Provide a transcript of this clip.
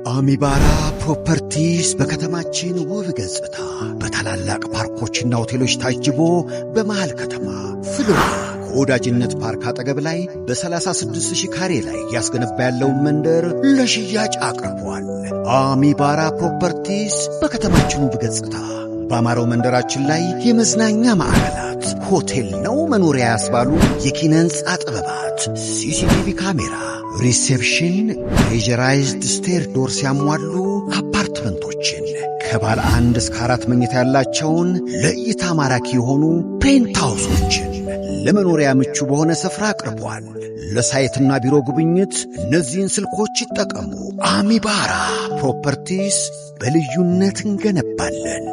አሚባራ ፕሮፐርቲስ በከተማችን ውብ ገጽታ በታላላቅ ፓርኮችና ሆቴሎች ታጅቦ በመሃል ከተማ ፍልውሃ ከወዳጅነት ፓርክ አጠገብ ላይ በ36 ሺህ ካሬ ላይ እያስገነባ ያለውን መንደር ለሽያጭ አቅርቧል። አሚባራ ፕሮፐርቲስ በከተማችን ውብ ገጽታ በአማረው መንደራችን ላይ የመዝናኛ ማዕከላት፣ ሆቴል ነው መኖሪያ ያስባሉ የኪነ ሕንፃ ጥበባት፣ CCTV ካሜራ፣ reception፣ pressurized stair door ሲያሟሉ አፓርትመንቶችን ከባለ አንድ እስከ አራት መኝታ ያላቸውን ለእይታ ማራኪ የሆኑ penthouse ኦችን ለመኖሪያ ምቹ በሆነ ስፍራ አቅርቧል። ለ site ና ቢሮ ጉብኝት እነዚህን ስልኮች ይጠቀሙ። አሚባራ ፕሮፐርቲስ፣ በልዩነት እንገነባለን።